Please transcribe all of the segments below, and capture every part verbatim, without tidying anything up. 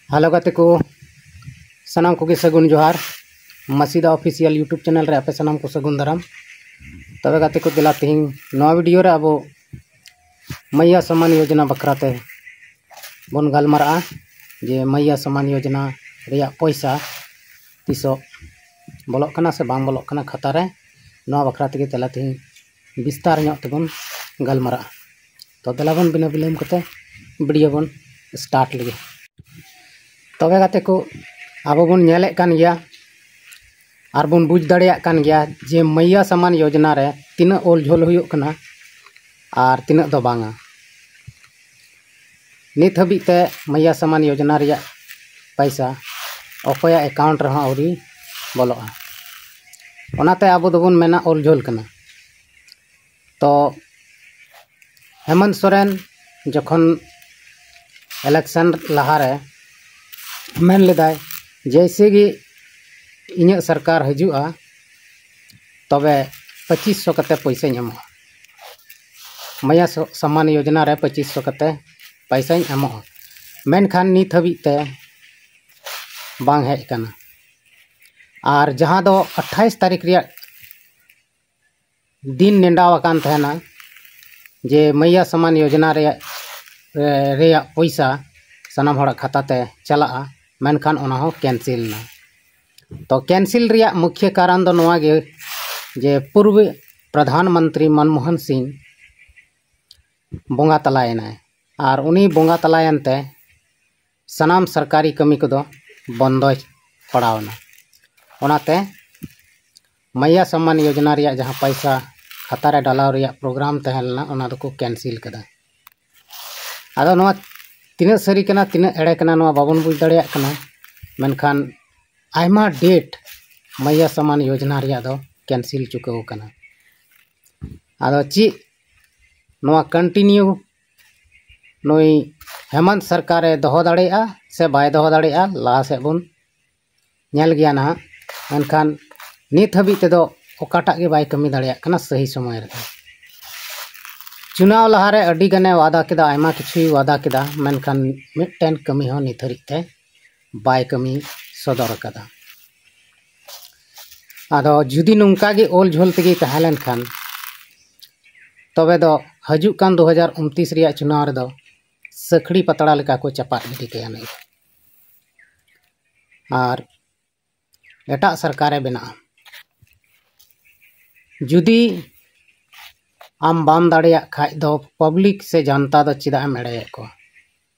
Hello ᱜᱟᱛᱮ ᱠᱚ, ᱥᱟᱱᱟᱢ ᱠᱚᱜᱮ ᱥᱟᱹᱜᱩᱱ ᱡᱚᱦᱟᱨ᱾ ᱢᱟᱥᱤᱫᱟ ᱚᱯᱷᱤᱥᱤᱭᱟᱞ YouTube ᱪᱮᱱᱮᱞ ᱨᱮ ᱟᱯᱮ ᱥᱟᱱᱟᱢ ᱠᱚ ᱥᱟᱹᱜᱩᱱ ᱫᱟᱨᱟᱢ᱾ ᱛᱚᱵᱮ ᱜᱟᱛᱮ ᱠᱚ, ᱫᱮᱞᱟ ᱛᱮᱦᱮᱧ ᱱᱚᱣᱟ ᱵᱷᱤᱰᱤᱭᱳ ᱨᱮ ᱟᱵᱚ ᱢᱟᱭᱭᱟ ᱥᱚᱢᱢᱟᱱ ᱭᱳᱡᱚᱱᱟ ᱵᱟᱠᱷᱨᱟ ᱛᱮ ᱵᱚᱱ ᱜᱟᱞᱢᱟᱨᱟᱜᱼᱟ, ᱡᱮ ᱢᱟᱭᱭᱟ ᱥᱚᱢᱢᱟᱱ ᱭᱳᱡᱚᱱᱟ ᱨᱮᱭᱟᱜ ᱯᱚᱭᱥᱟ ᱛᱤᱥᱚᱜ ᱵᱚᱞᱚᱜ ᱠᱟᱱᱟ ᱥᱮ ᱵᱟᱝ ᱵᱚᱞᱚᱜ ᱠᱟᱱᱟ ᱠᱷᱟᱛᱟ ᱨᱮ᱾ ᱱᱚᱣᱟ ᱵᱟᱠᱷᱨᱟ ᱛᱮᱜᱮ ᱫᱮᱞᱟ ᱛᱮᱦᱮᱧ ᱵᱤᱥᱛᱟᱨ ᱧᱚᱜ ᱛᱮᱵᱚᱱ ᱜᱟᱞᱢᱟᱨᱟᱜᱼᱟ᱾ ᱛᱚ ᱫᱮᱞᱟ ᱵᱚᱱ ᱵᱤᱱᱟᱹ ᱵᱤᱞᱚᱢ ᱠᱟᱛᱮ ᱵᱷᱤᱰᱤᱭᱳ ᱵᱚᱱ ᱥᱴᱟᱨᱴ ᱞᱮᱜᱮ᱾ ᱛᱚᱵᱮ ᱜᱟᱛᱮ ᱠᱚ, ᱟᱵᱚ ᱵᱚᱱ ᱧᱮᱞᱮᱫ ᱠᱟᱱ ᱜᱮᱭᱟ ᱟᱨ ᱵᱚᱱ ᱵᱩᱡᱽ ᱫᱟᱲᱮᱭᱟᱜ ᱠᱟᱱ ᱜᱮᱭᱟ ᱡᱮ ᱢᱟᱭᱭᱟ ᱥᱚᱢᱢᱟᱱ ᱭᱳᱡᱚᱱᱟ ᱨᱮ ᱛᱤᱱᱟᱹᱜ ᱚᱞ ᱡᱷᱚᱞ ᱦᱩᱭᱩᱜ ᱠᱟᱱᱟ ᱟᱨ ᱛᱤᱱᱟᱹᱜ ᱫᱚ ᱵᱟᱝᱟ᱾ ᱱᱤᱛ ᱦᱟᱹᱵᱤᱡ ᱛᱮ ᱢᱟᱭᱭᱟ ᱥᱚᱢᱢᱟᱱ ᱭᱳᱡᱚᱱᱟ ᱨᱮᱭᱟᱜ ᱯᱚᱭᱥᱟ ᱚᱠᱚᱭᱟᱜ ᱮᱠᱟᱣᱩᱱᱴ ᱨᱮᱦᱚᱸ ᱟᱹᱣᱨᱤ ᱵᱚᱞᱚᱜᱼᱟ᱾ ᱚᱱᱟᱛᱮ ᱟᱵᱚ ᱫᱚᱵᱚᱱ ᱢᱮᱱᱟ ᱚᱞ ᱡᱷᱚᱞ ᱠᱟᱱᱟ᱾ ᱛᱚ ᱦᱮᱢᱚᱱᱛ ᱥᱚᱨᱮᱱ ᱡᱚᱠᱷᱚᱱ ᱤᱞᱮᱠᱥᱚᱱ ᱞᱟᱦᱟᱨᱮ ᱢᱮᱱ ᱞᱮᱫᱟᱭ, ᱡᱮᱭᱥᱮ ᱜᱮ ᱤᱧᱟᱹᱜ ᱥᱚᱨᱠᱟᱨ ᱦᱤᱡᱩᱜᱼᱟ, ᱛᱚᱵᱮ ᱯᱚᱸᱪᱤᱥ ᱥᱚ ᱠᱟᱛᱮ ᱯᱚᱭᱥᱟᱧ ᱮᱢᱚᱜᱼᱟ, ᱢᱟᱭᱭᱟ ᱥᱚ-, ᱥᱚᱢᱢᱟᱱ ᱭᱳᱡᱚᱱᱟ ᱨᱮ ᱯᱚᱸᱪᱤᱥ ᱥᱚ ᱠᱟᱛᱮ ᱯᱚᱭᱥᱟᱧ ᱮᱢᱚᱜᱼᱟ᱾ ᱢᱮᱱᱠᱷᱟᱱ ᱱᱤᱛ ᱦᱟᱹᱵᱤᱡ ᱛᱮ ᱵᱟᱝ ᱦᱮᱡ ᱟᱠᱟᱱᱟ᱾ ᱟᱨ ᱡᱟᱦᱟᱸ ᱫᱚ ᱟᱴᱷᱟᱭᱤᱥ ᱛᱟᱹᱨᱤᱠᱷ ᱨᱮᱭᱟᱜ ᱫᱤᱱ ᱱᱮᱰᱟᱣ ᱟᱠᱟᱱ ᱛᱟᱦᱮᱱᱟ ᱡᱮ ᱢᱟᱭᱭᱟ ᱥᱚᱢᱢᱟᱱ ᱭᱳᱡᱚᱱᱟ ᱨᱮᱭᱟᱜ, ᱨᱮᱭᱟᱜ ᱯᱚᱭᱥᱟ ᱥᱟᱱᱟᱢ ᱦᱚᱲᱟᱜ ᱠᱷᱟᱛᱟ ᱛᱮ ᱪᱟᱞᱟᱜᱼᱟ, ᱢᱮᱱᱠᱷᱟᱱ ᱚᱱᱟ ᱦᱚᱸ ᱠᱮᱱᱥᱮᱞ ᱮᱱᱟ᱾ ᱛᱚ ᱠᱮᱱᱥᱮᱞ ᱨᱮᱭᱟᱜ ᱢᱩᱠᱷᱭᱟᱹ ᱠᱟᱨᱚᱱ ᱫᱚ ᱱᱚᱣᱟ ᱜᱮ ᱡᱮ ᱯᱩᱨᱵᱤ ᱯᱨᱚᱫᱷᱟᱱ ᱢᱚᱱᱛᱨᱤ ᱢᱚᱱᱢᱳᱦᱚᱱ ᱥᱤᱝ ᱵᱚᱸᱜᱟ ᱛᱟᱞᱟᱭᱮᱱᱟᱭ, ᱟᱨ ᱩᱱᱤ ᱵᱚᱸᱜᱟ ᱛᱟᱞᱟᱭᱮᱱ ᱛᱮ ᱥᱟᱱᱟᱢ ᱥᱚᱨᱠᱟᱨᱤ ᱠᱟᱹᱢᱤ ᱠᱚᱫᱚ ᱵᱚᱱᱫᱚ ᱯᱟᱲᱟᱣ ᱮᱱᱟ᱾ ᱚᱱᱟᱛᱮ ᱢᱟᱭᱭᱟ ᱥᱚᱢᱢᱟᱱ ᱭᱳᱡᱚᱱᱟ ᱨᱮᱭᱟᱜ ᱡᱟᱦᱟᱸ ᱯᱚᱭᱥᱟ ᱠᱷᱟᱛᱟ ᱨᱮ ᱰᱟᱞᱟᱣ ᱨᱮᱭᱟᱜ ᱯᱨᱳᱜᱨᱟᱢ ᱛᱟᱦᱮᱸ ᱞᱮᱱᱟ, ᱚᱱᱟ ᱫᱚᱠᱚ ᱠᱮᱱᱥᱮᱞ ᱠᱟᱫᱟ᱾ ᱟᱫᱚ ᱱᱚᱣᱟ ᱛᱤᱱᱟᱹᱜ ᱥᱟᱹᱨᱤ ᱠᱟᱱᱟ, ᱛᱤᱱᱟᱹᱜ ᱮᱲᱮ ᱠᱟᱱᱟ, ᱱᱚᱣᱟ ᱵᱟᱵᱚᱱ ᱵᱩᱡᱽ ᱫᱟᱲᱮᱭᱟᱜ ᱠᱟᱱᱟ᱾ ᱢᱮᱱᱠᱷᱟᱱ ᱟᱭᱢᱟ ᱰᱮᱴ ᱢᱟᱭᱭᱟ ᱥᱚᱢᱢᱟᱱ ᱭᱳᱡᱚᱱᱟ ᱨᱮᱭᱟᱜ ᱫᱚ ᱠᱮᱱᱥᱮᱞ ᱪᱩᱠᱟᱹᱣ ᱠᱟᱱᱟ᱾ ᱟᱫᱚ ᱪᱮᱫ ᱱᱚᱣᱟ ᱠᱚᱱᱴᱤᱱᱤᱭᱩ ᱱᱩᱭ ᱦᱮᱢᱚᱱᱛ ᱥᱚᱨᱠᱟᱨᱮ ᱫᱚᱦᱚ ᱫᱟᱲᱮᱭᱟᱜᱼᱟ ᱥᱮ ᱵᱟᱭ ᱫᱚᱦᱚ ᱫᱟᱲᱮᱭᱟᱜᱼᱟ, ᱞᱟᱦᱟ ᱥᱮᱫ ᱵᱚᱱ ᱧᱮᱞ ᱜᱮᱭᱟ ᱱᱟᱦᱟᱜ᱾ ᱢᱮᱱᱠᱷᱟᱱ ᱱᱤᱛ ᱦᱟᱹᱵᱤᱡ ᱛᱮᱫᱚ ᱚᱠᱟᱴᱟᱜ ᱜᱮ ᱵᱟᱭ ᱠᱟᱹᱢᱤ ᱫᱟᱲᱮᱭᱟᱜ ᱠᱟᱱᱟ ᱥᱟᱹᱦᱤ ᱥᱚᱢᱚᱭ ᱨᱮᱫᱚ᱾ ᱪᱩᱱᱟᱣ ᱞᱟᱦᱟᱨᱮ ᱟᱹᱰᱤ ᱜᱟᱱᱮ ᱣᱟᱫᱟ ᱠᱮᱫᱟ, ᱟᱭᱢᱟ ᱠᱤᱪᱷᱩᱭ ᱣᱟᱫᱟ ᱠᱮᱫᱟ, ᱢᱮᱱᱠᱷᱟᱱ ᱢᱤᱫᱴᱮᱱ ᱠᱟᱹᱢᱤ ᱦᱚᱸ ᱱᱤᱛ ᱦᱟᱹᱨᱤᱡ ᱛᱮ ᱵᱟᱭ ᱠᱟᱹᱢᱤ ᱥᱚᱫᱚᱨ ᱟᱠᱟᱫᱟ᱾ ᱟᱫᱚ ᱡᱩᱫᱤ ᱱᱚᱝᱠᱟ ᱜᱮ ᱚᱞ ᱡᱷᱚᱞ ᱛᱮᱜᱮ ᱛᱟᱦᱮᱸ ᱞᱮᱱᱠᱷᱟᱱ, ᱛᱚᱵᱮ ᱫᱚ ᱦᱤᱡᱩᱜ ᱠᱟᱱ ᱫᱩ ᱦᱟᱡᱟᱨ ᱩᱱᱛᱤᱥ ᱨᱮᱭᱟᱜ ᱪᱩᱱᱟᱣ ᱨᱮᱫᱚ ᱥᱟᱹᱠᱷᱲᱤ ᱯᱟᱛᱲᱟ ᱞᱮᱠᱟ ᱠᱚ ᱪᱟᱯᱟᱫ ᱜᱤᱰᱤ ᱠᱟᱭᱟ ᱱᱩᱭ ᱫᱚ᱾ ᱟᱨ ᱮᱴᱟᱜ ᱥᱚᱨᱠᱟᱨᱮ ᱵᱮᱱᱟᱜᱼᱟ᱾ ᱡᱩᱫᱤ ᱟᱢ ᱵᱟᱢ ᱫᱟᱲᱮᱭᱟᱜ ᱠᱷᱟᱡ ᱫᱚ ᱯᱟᱵᱽᱞᱤᱠ ᱥᱮ ᱡᱟᱱᱛᱟ ᱫᱚ ᱪᱮᱫᱟᱜ ᱮᱢ ᱮᱲᱮᱭᱮᱫ ᱠᱚᱣᱟ?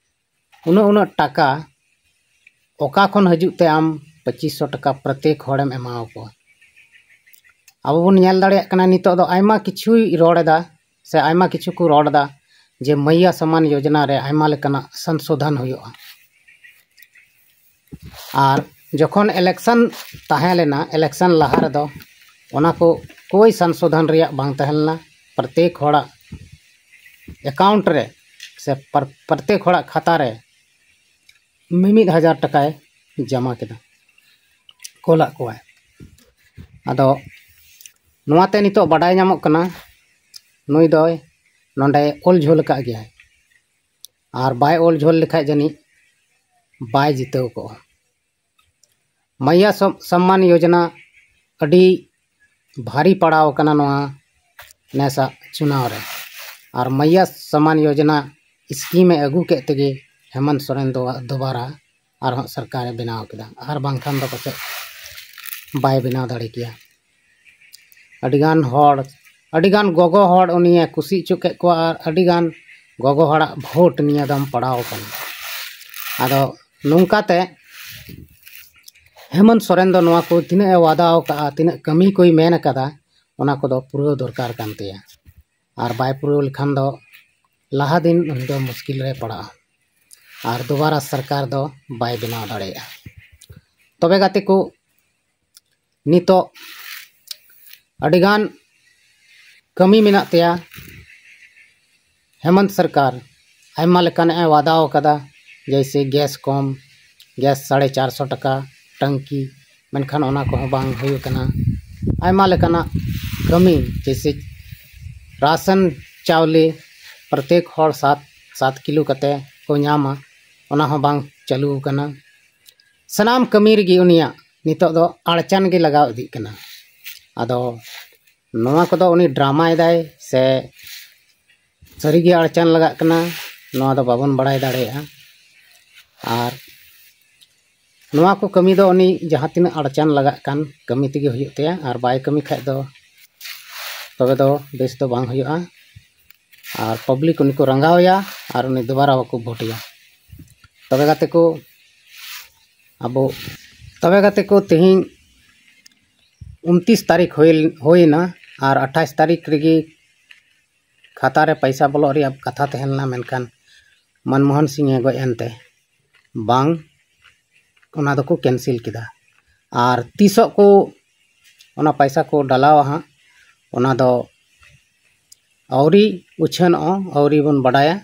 ᱩᱱᱟᱹᱜ ᱩᱱᱟᱹᱜ ᱴᱟᱠᱟ ᱚᱠᱟ ᱠᱷᱚᱱ ᱦᱤᱡᱩᱜ ᱛᱮ ᱟᱢ ᱯᱚᱸᱪᱤᱥ ᱥᱚ ᱴᱟᱠᱟ ᱯᱨᱚᱛᱮᱠ ᱦᱚᱲᱮᱢ ᱮᱢᱟᱣᱟᱠᱚᱣᱟ? ᱟᱵᱚ ᱵᱚᱱ ᱧᱮᱞ ᱫᱟᱲᱮᱭᱟᱜ ᱠᱟᱱᱟ, ᱱᱤᱛᱚᱜ ᱫᱚ ᱟᱭᱢᱟ ᱠᱤᱪᱷᱩᱭ ᱨᱚᱲ ᱮᱫᱟ ᱥᱮ ᱟᱭᱢᱟ ᱠᱤᱪᱷᱩ ᱠᱚ ᱨᱚᱲ ᱮᱫᱟ ᱡᱮ ᱢᱟᱹᱭᱭᱟ ᱥᱚᱢᱟᱱ ᱭᱳᱡᱚᱱᱟ ᱨᱮ ᱟᱭᱢᱟ ᱞᱮᱠᱟᱱᱟᱜ ᱥᱚᱝᱥᱳᱫᱷᱚᱱ ᱦᱩᱭᱩᱜᱼᱟ᱾ ᱟᱨ ᱡᱚᱠᱷᱚᱱ election ᱛᱟᱦᱮᱸ ᱞᱮᱱᱟ, election ᱞᱟᱦᱟ ᱨᱮᱫᱚ ᱚᱱᱟ ᱠᱚ ᱠᱳᱭ ᱥᱚᱝᱥᱳᱫᱷᱚᱱ ᱨᱮᱭᱟᱜ ᱵᱟᱝ ᱛᱟᱦᱮᱸ ᱞᱮᱱᱟ᱾ ᱯᱨᱚᱛᱮᱠ ᱦᱚᱲᱟᱜ account ᱨᱮ ᱥᱮ ᱯᱨ-, ᱯᱨᱚᱛᱮᱠ ᱦᱚᱲᱟᱜ ᱠᱷᱟᱛᱟ ᱨᱮ ᱢᱤᱢᱤᱫ ᱦᱟᱡᱟᱨ ᱴᱟᱠᱟᱭ ᱡᱚᱢᱟ ᱠᱮᱫᱟ, ᱠᱳᱞᱟᱜ ᱠᱚᱣᱟᱭ᱾ ᱟᱫᱚ ᱱᱚᱣᱟᱛᱮ ᱱᱤᱛᱚᱜ ᱵᱟᱰᱟᱭ ᱧᱟᱢᱚᱜ ᱠᱟᱱᱟ, ᱱᱩᱭ ᱫᱚᱭ ᱱᱚᱰᱮ ᱚᱞ ᱡᱷᱟᱹᱞ ᱟᱠᱟᱫ ᱜᱮᱭᱟᱭ, ᱟᱨ ᱵᱟᱭ ᱚᱞ ᱡᱷᱟᱹᱞ ᱞᱮᱠᱷᱟᱡ ᱡᱟᱹᱱᱤᱡ ᱵᱟᱭ ᱡᱤᱛᱟᱹᱣ ᱠᱚᱜᱼᱟ᱾ ᱢᱟᱭᱭᱟ ᱥᱚᱢ-, ᱥᱚᱢᱢᱟᱱ ᱭᱳᱡᱚᱱᱟ ᱟᱹᱰᱤ ᱵᱷᱟᱨᱤ ᱯᱟᱲᱟᱣ ᱠᱟᱱᱟ ᱱᱚᱣᱟ ᱱᱮᱥᱟᱜ ᱪᱩᱱᱟᱣ ᱨᱮ᱾ ᱟᱨ ᱢᱟᱭᱭᱟ ᱥᱚᱢᱢᱟᱱ ᱭᱳᱡᱚᱱᱟ scheme ᱮ ᱟᱹᱜᱩ ᱠᱮᱫ ᱛᱮᱜᱮ ᱦᱮᱢᱚᱱᱛ ᱥᱚᱨᱮᱱ ᱫᱚ ᱫᱚᱵᱟᱨᱟ ᱟᱨᱦᱚᱸ ᱥᱚᱨᱠᱟᱨᱮ ᱵᱮᱱᱟᱣ ᱠᱮᱫᱟ, ᱟᱨ ᱵᱟᱝᱠᱷᱟᱱ ᱫᱚ ᱯᱟᱥᱮᱡ ᱵᱟᱭ ᱵᱮᱱᱟᱣ ᱫᱟᱲᱮ ᱠᱮᱭᱟ᱾ ᱟᱹᱰᱤᱜᱟᱱ ᱦᱚᱲ, ᱟᱹᱰᱤᱜᱟᱱ ᱜᱚᱜᱚ ᱦᱚᱲ ᱩᱱᱤᱭᱮ ᱠᱩᱥᱤ ᱦᱚᱪᱚ ᱠᱮᱫ ᱠᱚᱣᱟ, ᱟᱨ ᱟᱹᱰᱤᱜᱟᱱ ᱜᱚᱜᱚ ᱦᱚᱲᱟᱜ ᱵᱷᱳᱴ ᱱᱤᱭᱟᱹ ᱫᱚᱢ ᱯᱟᱲᱟᱣ ᱟᱠᱟᱱᱟ᱾ ᱟᱫᱚ ᱱᱚᱝᱠᱟᱛᱮ ᱦᱮᱢᱚᱱᱛ ᱥᱚᱨᱮᱱ ᱫᱚ ᱱᱚᱣᱟ ᱠᱚ ᱛᱤᱱᱟᱹᱜ ᱮ ᱣᱟᱫᱟ ᱟᱠᱟᱫᱼᱟ, ᱛᱤᱱᱟᱹᱜ ᱠᱟᱹᱢᱤ ᱠᱚᱭ ᱢᱮᱱ ᱟᱠᱟᱫᱟ, ᱚᱱᱟ ᱠᱚᱫᱚ ᱯᱩᱨᱟᱹᱣ ᱫᱚᱨᱠᱟᱨ ᱠᱟᱱ ᱛᱟᱭᱟ᱾ ᱟᱨ ᱵᱟᱭ ᱯᱩᱨᱟᱹᱣ ᱞᱮᱠᱷᱟᱱ ᱫᱚ ᱞᱟᱦᱟ ᱫᱤᱱ ᱩᱱᱤ ᱫᱚ ᱢᱩᱥᱠᱤᱞ ᱨᱮ ᱯᱟᱲᱟᱜᱼᱟ, ᱟᱨ ᱫᱩᱵᱟᱨᱟ ᱥᱚᱨᱠᱟᱨ ᱫᱚ ᱵᱟᱭ ᱵᱮᱱᱟᱣ ᱫᱟᱲᱮᱭᱟᱜᱼᱟ᱾ ᱛᱚᱵᱮ ᱜᱟᱛᱮ ᱠᱚ, ᱱᱤᱛᱚᱜ ᱟᱹᱰᱤᱜᱟᱱ ᱠᱟᱹᱢᱤ ᱢᱮᱱᱟᱜ ᱛᱟᱭᱟ᱾ ᱦᱮᱢᱚᱱᱛ ᱥᱚᱨᱠᱟᱨ ᱟᱭᱢᱟ ᱞᱮᱠᱟᱱᱟᱜ ᱮ ᱣᱟᱫᱟᱣ ᱟᱠᱟᱫᱟ, ᱡᱮᱭᱥᱮ ᱜᱮᱥ ᱠᱚᱢ, ᱜᱮᱥ ᱥᱟᱲᱮ ᱪᱟᱨ ᱥᱚ ᱴᱟᱠᱟ ᱴᱟᱝᱠᱤ, ᱢᱮᱱᱠᱷᱟᱱ ᱚᱱᱟ ᱠᱚᱦᱚᱸ ᱵᱟᱝ ᱦᱩᱭ ᱟᱠᱟᱱᱟ᱾ ᱟᱭᱢᱟ ᱞᱮᱠᱟᱱᱟᱜ ᱠᱟᱹᱢᱤ, ᱡᱮᱭᱥᱮ ᱨᱟᱥᱚᱱ ᱪᱟᱣᱞᱮ ᱯᱨᱚᱛᱮᱠ ᱦᱚᱲ ᱥᱟᱛ, ᱥᱟᱛ ᱠᱤᱞᱳ ᱠᱟᱛᱮ ᱠᱚ ᱧᱟᱢᱟ, ᱚᱱᱟ ᱦᱚᱸ ᱵᱟᱝ ᱪᱟᱹᱞᱩ ᱟᱠᱟᱱᱟ᱾ ᱥᱟᱱᱟᱢ ᱠᱟᱹᱢᱤ ᱨᱮᱜᱮ ᱩᱱᱤᱭᱟᱜ ᱱᱤᱛᱚᱜ ᱫᱚ ᱟᱲᱪᱟᱱ ᱜᱮ ᱞᱟᱜᱟᱣ ᱤᱫᱤᱜ ᱠᱟᱱᱟ᱾ ᱟᱫᱚ ᱱᱚᱣᱟ ᱠᱚᱫᱚ ᱩᱱᱤ ᱰᱨᱟᱢᱟᱭ ᱫᱟᱭ ᱥᱮ ᱥᱟᱹᱨᱤᱜᱮ ᱟᱲᱪᱟᱱ ᱞᱟᱜᱟᱜ ᱠᱟᱱᱟ, ᱱᱚᱣᱟ ᱫᱚ ᱵᱟᱵᱚᱱ ᱵᱟᱲᱟᱭ ᱫᱟᱲᱮᱭᱟᱜᱼᱟ᱾ ᱟᱨ ᱱᱚᱣᱟ ᱠᱚ ᱠᱟᱹᱢᱤ ᱫᱚ ᱩᱱᱤ ᱡᱟᱦᱟᱸ ᱛᱤᱱᱟᱹᱜ ᱟᱲᱪᱟᱱ ᱞᱟᱜᱟᱜ ᱠᱟᱱ ᱠᱟᱹᱢᱤ ᱛᱮᱜᱮ ᱦᱩᱭᱩᱜ ᱛᱟᱭᱟ, ᱟᱨ ᱵᱟᱭ ᱠᱟᱹᱢᱤ ᱠᱷᱟᱡ ᱫᱚ ᱛᱚᱵᱮ ᱫᱚ ᱵᱮᱥ ᱫᱚ ᱵᱟᱝ ᱦᱩᱭᱩᱜᱼᱟ᱾ ᱟᱨ ᱯᱟᱵᱽᱞᱤᱠ ᱩᱱᱤ ᱠᱚ ᱨᱟᱸᱜᱟᱣᱮᱭᱟ ᱟᱨ ᱩᱱᱤ ᱫᱩᱵᱟᱨᱟ ᱵᱟᱠᱚ ᱵᱷᱳᱴᱮᱭᱟ᱾ ᱛᱚᱵᱮ ᱜᱟᱛᱮ ᱠᱚ, ᱟᱵᱚ ᱛᱚᱵᱮ ᱜᱟᱛᱮ ᱠᱚ, ᱛᱮᱦᱮᱧ ᱩᱱᱛᱤᱥ ᱛᱟᱹᱨᱤᱠᱷ ᱦᱩᱭ ᱦᱩᱭᱮᱱᱟ, ᱟᱨ ᱟᱴᱷᱟᱥ ᱛᱟᱹᱨᱤᱠᱷ ᱨᱮᱜᱮ ᱠᱷᱟᱛᱟ ᱨᱮ ᱯᱚᱭᱥᱟ ᱵᱚᱞᱚᱜ ᱨᱮᱭᱟᱜ ᱠᱟᱛᱷᱟ ᱛᱟᱦᱮᱸ ᱞᱮᱱᱟ, ᱢᱮᱱᱠᱷᱟᱱ ᱢᱚᱱᱢᱳᱦᱚᱱ ᱥᱤᱝ ᱮ ᱜᱚᱡ ᱮᱱᱛᱮ ᱵᱟᱝ, ᱚᱱᱟ ᱫᱚᱠᱚ ᱠᱮᱱᱥᱮᱞ ᱠᱮᱫᱟ᱾ ᱟᱨ ᱛᱤᱥᱚᱜ ᱠᱚ ᱚᱱᱟ ᱯᱚᱭᱥᱟ ᱠᱚ ᱰᱟᱞᱟᱣᱟ ᱦᱟᱸᱜ, ᱚᱱᱟ ᱫᱚ ᱟᱹᱣᱨᱤ ᱩᱪᱷᱟᱹᱱᱚᱜᱼᱟ, ᱟᱹᱣᱨᱤ ᱵᱚᱱ ᱵᱟᱰᱟᱭᱟ᱾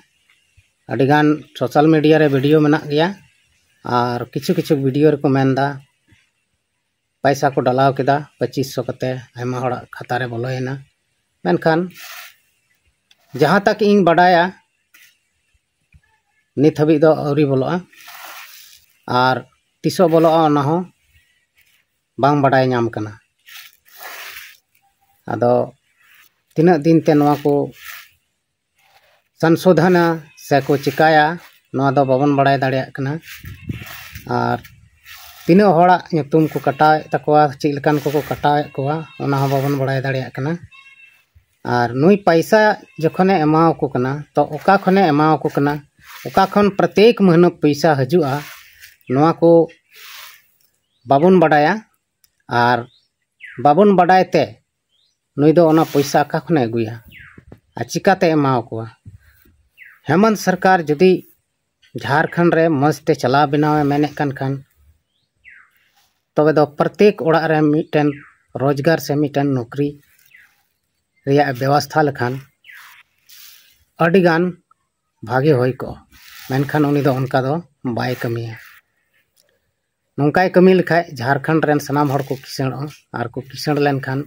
ᱟᱹᱰᱤᱜᱟᱱ ᱥᱳᱥᱟᱞ ᱢᱤᱰᱤᱭᱟ ᱨᱮ ᱵᱷᱤᱰᱤᱭᱳ ᱢᱮᱱᱟᱜ ᱜᱮᱭᱟ, ᱟᱨ ᱠᱤᱪᱷᱩ ᱠᱤᱪᱷᱩ ᱵᱷᱤᱰᱤᱭᱳ ᱨᱮᱠᱚ ᱢᱮᱱᱫᱟ ᱯᱚᱭᱥᱟ ᱠᱚ ᱰᱟᱞᱟᱣ ᱠᱮᱫᱟ ᱯᱚᱸᱪᱤᱥ ᱥᱚ ᱠᱟᱛᱮ, ᱟᱭᱢᱟ ᱦᱚᱲᱟᱜ ᱠᱷᱟᱛᱟ ᱨᱮ ᱵᱚᱞᱚᱭᱮᱱᱟ᱾ ᱢᱮᱱᱠᱷᱟᱱ ᱡᱟᱦᱟᱸ ᱛᱟᱠ ᱤᱧ ᱵᱟᱰᱟᱭᱟ, ᱱᱤᱛ ᱦᱟᱹᱵᱤᱡ ᱫᱚ ᱟᱹᱣᱨᱤ ᱵᱚᱞᱚᱜᱼᱟ, ᱟᱨ ᱛᱤᱥᱚᱜ ᱵᱚᱞᱚᱜᱼᱟ ᱚᱱᱟ ᱦᱚᱸ ᱵᱟᱝ ᱵᱟᱰᱟᱭ ᱧᱟᱢ ᱠᱟᱱᱟ᱾ ᱟᱫᱚ ᱛᱤᱱᱟᱹᱜ ᱫᱤᱱ ᱛᱮ ᱱᱚᱣᱟ ᱠᱚ ᱥᱚᱝᱥᱳᱫᱷᱚᱱᱟ ᱥᱮ ᱠᱚ ᱪᱤᱠᱟᱹᱭᱟ, ᱱᱚᱣᱟ ᱫᱚ ᱵᱟᱵᱚᱱ ᱵᱟᱲᱟᱭ ᱫᱟᱲᱮᱭᱟᱜ ᱠᱟᱱᱟ᱾ ᱟᱨ ᱛᱤᱱᱟᱹᱜ ᱦᱚᱲᱟᱜ ᱧᱩᱛᱩᱢ ᱠᱚ ᱠᱟᱴᱟᱣᱮᱫ ᱛᱟᱠᱚᱣᱟ, ᱪᱮᱫ ᱞᱮᱠᱟᱱ ᱠᱚᱠᱚ ᱠᱟᱴᱟᱣᱮᱫ ᱠᱚᱣᱟ, ᱚᱱᱟ ᱦᱚᱸ ᱵᱟᱵᱚᱱ ᱵᱟᱲᱟᱭ ᱫᱟᱲᱮᱭᱟᱜ ᱠᱟᱱᱟ᱾ ᱟᱨ ᱱᱩᱭ ᱯᱟᱭᱥᱟ ᱡᱚᱠᱷᱚᱱᱮ ᱮᱢᱟᱣᱟᱠᱚ ᱠᱟᱱᱟ, ᱛᱚ ᱚᱠᱟ ᱠᱷᱚᱱᱮ ᱮᱢᱟᱣᱟᱠᱚ ᱠᱟᱱᱟ, ᱚᱠᱟ ᱠᱷᱚᱱ ᱯᱨᱚᱛᱮᱠ ᱢᱟᱹᱦᱱᱟᱹ ᱯᱚᱭᱥᱟ ᱦᱤᱡᱩᱜᱼᱟ, ᱱᱚᱣᱟ ᱠᱚ ᱵᱟᱵᱚᱱ ᱵᱟᱰᱟᱭᱟ᱾ ᱟᱨ ᱵᱟᱵᱚᱱ ᱵᱟᱰᱟᱭ ᱛᱮ ᱱᱩᱭ ᱫᱚ ᱚᱱᱟ ᱯᱚᱭᱥᱟ ᱚᱠᱟ ᱠᱷᱚᱱᱮ ᱟᱹᱜᱩᱭᱟ ᱟᱨ ᱪᱤᱠᱟᱛᱮ ᱮᱢᱟᱣᱟᱠᱚᱣᱟ? ᱦᱮᱢᱚᱱᱛ ᱥᱚᱨᱠᱟᱨ ᱡᱩᱫᱤ ᱡᱷᱟᱲᱠᱷᱚᱸᱰ ᱨᱮ ᱢᱚᱡᱽ ᱛᱮ ᱪᱟᱞᱟᱣ ᱵᱮᱱᱟᱣᱮ ᱢᱮᱱᱮᱫ ᱠᱟᱱ ᱠᱷᱟᱱ, ᱛᱚᱵᱮ ᱫᱚ ᱯᱨᱚᱛᱮᱠ ᱚᱲᱟᱜ ᱨᱮ ᱢᱤᱫᱴᱮᱱ ᱨᱳᱡᱽᱜᱟᱨ ᱥᱮ ᱢᱤᱫᱴᱮᱱ ᱱᱚᱠᱨᱤ ᱨᱮᱭᱟᱜ ᱵᱮᱵᱚᱥᱛᱷᱟ ᱞᱮᱠᱷᱟᱱ ᱟᱹᱰᱤᱜᱟᱱ ᱵᱷᱟᱜᱮ ᱦᱩᱭ ᱠᱚᱜᱼᱟ᱾ ᱢᱮᱱᱠᱷᱟᱱ ᱩᱱᱤ ᱫᱚ ᱚᱱᱠᱟ ᱫᱚ ᱵᱟᱭ ᱠᱟᱹᱢᱤᱭᱟ᱾ ᱱᱚᱝᱠᱟᱭ ᱠᱟᱹᱢᱤ ᱞᱮᱠᱷᱟᱡ ᱡᱷᱟᱲᱠᱷᱚᱸᱰ ᱨᱮᱱ ᱥᱟᱱᱟᱢ ᱦᱚᱲ ᱠᱚ ᱠᱤᱥᱟᱹᱬᱚᱜᱼᱟ, ᱟᱨ ᱠᱚ ᱠᱤᱥᱟᱹᱬ ᱞᱮᱱᱠᱷᱟᱱ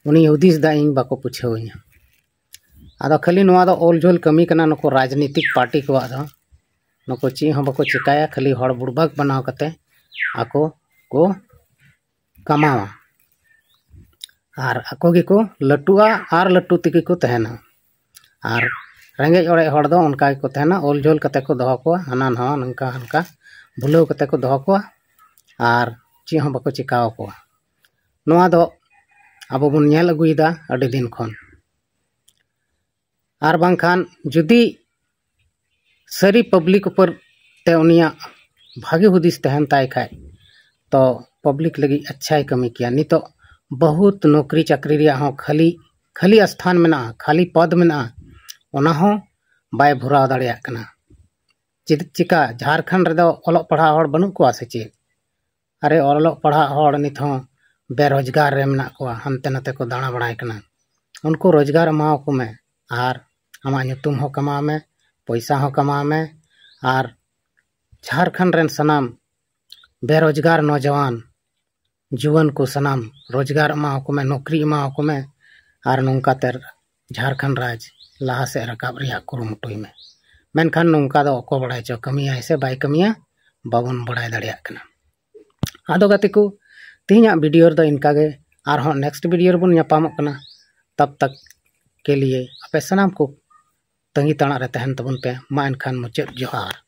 ᱩᱱᱤ ᱦᱩᱫᱤᱥ ᱫᱟ ᱤᱧ ᱵᱟᱠᱚ ᱯᱩᱪᱷᱟᱹᱣᱟᱹᱧᱟ᱾ ᱟᱫᱚ ᱠᱷᱟᱹᱞᱤ ᱱᱚᱣᱟ ᱫᱚ ᱚᱞ ᱡᱷᱟᱹᱞ ᱠᱟᱹᱢᱤ ᱠᱟᱱᱟ ᱱᱩᱠᱩ ᱨᱟᱡᱽᱱᱤᱛᱤᱠ ᱯᱟᱨᱴᱤ ᱠᱚᱣᱟᱜ ᱫᱚ᱾ ᱱᱩᱠᱩ ᱪᱮᱫ ᱦᱚᱸ ᱵᱟᱠᱚ ᱪᱤᱠᱟᱹᱭᱟ, ᱠᱷᱟᱹᱞᱤ ᱦᱚᱲ ᱵᱩᱲᱵᱟᱠ ᱵᱮᱱᱟᱣ ᱠᱟᱛᱮ ᱟᱠᱚ ᱠᱚ ᱠᱟᱢᱟᱣᱟ᱾ ᱟᱨ ᱟᱠᱚ ᱜᱮᱠᱚ ᱞᱟᱹᱴᱩᱜᱼᱟ ᱟᱨ ᱞᱟᱹᱴᱩ ᱛᱮᱜᱮ ᱠᱚ ᱛᱟᱦᱮᱱᱟ᱾ ᱟᱨ ᱨᱮᱸᱜᱮᱡ ᱚᱲᱮᱡ ᱦᱚᱲ ᱫᱚ ᱚᱱᱠᱟ ᱜᱮᱠᱚ ᱛᱟᱦᱮᱱᱟ, ᱚᱞ ᱡᱷᱚᱞ ᱠᱟᱛᱮ ᱠᱚ ᱫᱚᱦᱚ ᱠᱚᱣᱟ, ᱦᱟᱱᱟ ᱱᱟᱣᱟ ᱱᱚᱝᱠᱟ ᱦᱟᱱᱠᱟ ᱵᱷᱩᱞᱟᱹᱣ ᱠᱟᱛᱮ ᱠᱚ ᱫᱚᱦᱚ ᱠᱚᱣᱟ ᱟᱨ ᱪᱮᱫ ᱦᱚᱸ ᱵᱟᱠᱚ ᱪᱤᱠᱟᱹ ᱟᱠᱚᱣᱟ᱾ ᱱᱚᱣᱟ ᱫᱚ ᱟᱵᱚ ᱵᱚᱱ ᱧᱮᱞ ᱟᱹᱜᱩᱭᱮᱫᱟ ᱟᱹᱰᱤ ᱫᱤᱱ ᱠᱷᱚᱱ᱾ ᱟᱨ ᱵᱟᱝᱠᱷᱟᱱ ᱡᱩᱫᱤ ᱥᱟᱹᱨᱤ ᱯᱟᱵᱽᱞᱤᱠ ᱩᱯᱚᱨ ᱛᱮ ᱩᱱᱤᱭᱟᱜ ᱵᱷᱟᱜᱮ ᱦᱩᱫᱤᱥ ᱛᱟᱦᱮᱱ ᱛᱟᱭ ᱠᱷᱟᱡ, ᱛᱚ ᱯᱟᱵᱽᱞᱤᱠ ᱞᱟᱹᱜᱤᱫ ᱟᱪᱪᱷᱟᱭ ᱠᱟᱹᱢᱤ ᱠᱮᱭᱟ᱾ ᱱᱤᱛᱚᱜ ᱵᱚᱦᱩᱛ ᱱᱚᱠᱨᱤ ᱪᱟᱹᱠᱨᱤ ᱨᱮᱭᱟᱜ ᱦᱚᱸ ᱠᱷᱟᱹᱞᱤ, ᱠᱷᱟᱹᱞᱤ ᱟᱥᱛᱷᱟᱱ ᱢᱮᱱᱟᱜᱼᱟ, ᱠᱷᱟᱹᱞᱤ ᱯᱚᱫᱽ ᱢᱮᱱᱟᱜᱼᱟ, ᱚᱱᱟ ᱦᱚᱸ ᱵᱟᱭ ᱵᱷᱚᱨᱟᱣ ᱫᱟᱲᱮᱭᱟᱜ ᱠᱟᱱᱟ᱾ ᱪᱮᱫ ᱪᱤᱠᱟ, ᱡᱷᱟᱲᱠᱷᱚᱸᱰ ᱨᱮᱫᱚ ᱚᱞᱚᱜ ᱯᱟᱲᱦᱟᱣ ᱦᱚᱲ ᱵᱟᱹᱱᱩᱜ ᱠᱚᱣᱟ ᱥᱮ ᱪᱮᱫ? ᱟᱨᱮ, ᱚᱞᱚᱜ ᱯᱟᱲᱦᱟᱜ ᱦᱚᱲ ᱱᱤᱛ ᱦᱚᱸ ᱵᱮᱨᱳᱡᱽᱜᱟᱨ ᱨᱮ ᱢᱮᱱᱟᱜ ᱠᱚᱣᱟ, ᱦᱟᱱᱛᱮ ᱱᱟᱛᱮ ᱠᱚ ᱫᱟᱬᱟ ᱵᱟᱲᱟᱭ ᱠᱟᱱᱟ᱾ ᱩᱱᱠᱩ ᱨᱳᱡᱽᱜᱟᱨ ᱮᱢᱟᱣᱟᱠᱚ ᱢᱮ ᱟᱨ ᱟᱢᱟᱜ ᱧᱩᱛᱩᱢ ᱦᱚᱸ ᱠᱟᱢᱟᱣ ᱢᱮ, ᱯᱚᱭᱥᱟ ᱦᱚᱸ ᱠᱟᱢᱟᱣ ᱢᱮ᱾ ᱟᱨ ᱡᱷᱟᱲᱠᱷᱚᱸᱰ ᱨᱮᱱ ᱥᱟᱱᱟᱢ ᱵᱮᱨᱳᱡᱽᱜᱟᱨ ᱱᱚᱡᱚᱣᱟᱱ ᱡᱩᱣᱟᱹᱱ ᱠᱚ ᱥᱟᱱᱟᱢ ᱨᱳᱡᱽᱜᱟᱨ ᱮᱢᱟᱣᱟᱠᱚ ᱢᱮ, ᱱᱚᱠᱨᱤ ᱮᱢᱟᱣᱟᱠᱚ ᱢᱮ᱾ ᱟᱨ ᱱᱚᱝᱠᱟ ᱛᱮ ᱡᱷᱟᱲᱠᱷᱚᱸᱰ ᱨᱟᱡᱽ ᱞᱟᱦᱟ ᱥᱮᱫ ᱨᱟᱠᱟᱵ ᱨᱮᱭᱟᱜ ᱠᱩᱨᱩᱢᱩᱴᱩᱭ ᱢᱮ᱾ ᱢᱮᱱᱠᱷᱟᱱ ᱱᱚᱝᱠᱟ ᱫᱚ ᱚᱠᱚᱭ ᱵᱟᱲᱟᱭ ᱪᱚ, ᱠᱟᱹᱢᱤᱭᱟᱭ ᱥᱮ ᱵᱟᱭ ᱠᱟᱹᱢᱤᱭᱟ, ᱵᱟᱵᱚᱱ ᱵᱟᱲᱟᱭ ᱫᱟᱲᱮᱭᱟᱜ ᱠᱟᱱᱟ᱾ ᱟᱫᱚ ᱜᱟᱛᱮ ᱠᱚ, ᱛᱮᱦᱮᱧᱟᱜ ᱵᱷᱤᱰᱤᱭᱳ ᱨᱮᱫᱚ ᱤᱱᱠᱟ ᱜᱮ᱾ ᱟᱨᱦᱚᱸ ᱱᱮᱠᱥᱴ ᱵᱷᱤᱰᱤᱭᱳ ᱨᱮᱵᱚᱱ ᱧᱟᱯᱟᱢᱚᱜ ᱠᱟᱱᱟ᱾ ᱛᱟᱵ ᱛᱟᱠ ᱠᱮ ᱞᱤᱭᱮ ᱟᱯᱮ ᱥᱟᱱᱟᱢ ᱠᱚ ᱛᱟᱺᱜᱤ ᱛᱟᱲᱟᱜ ᱨᱮ ᱛᱟᱦᱮᱱ ᱛᱟᱵᱚᱱ ᱯᱮ᱾ ᱢᱟ ᱮᱱᱠᱷᱟᱱ ᱢᱩᱪᱟᱹᱫ ᱡᱚᱦᱟᱨ᱾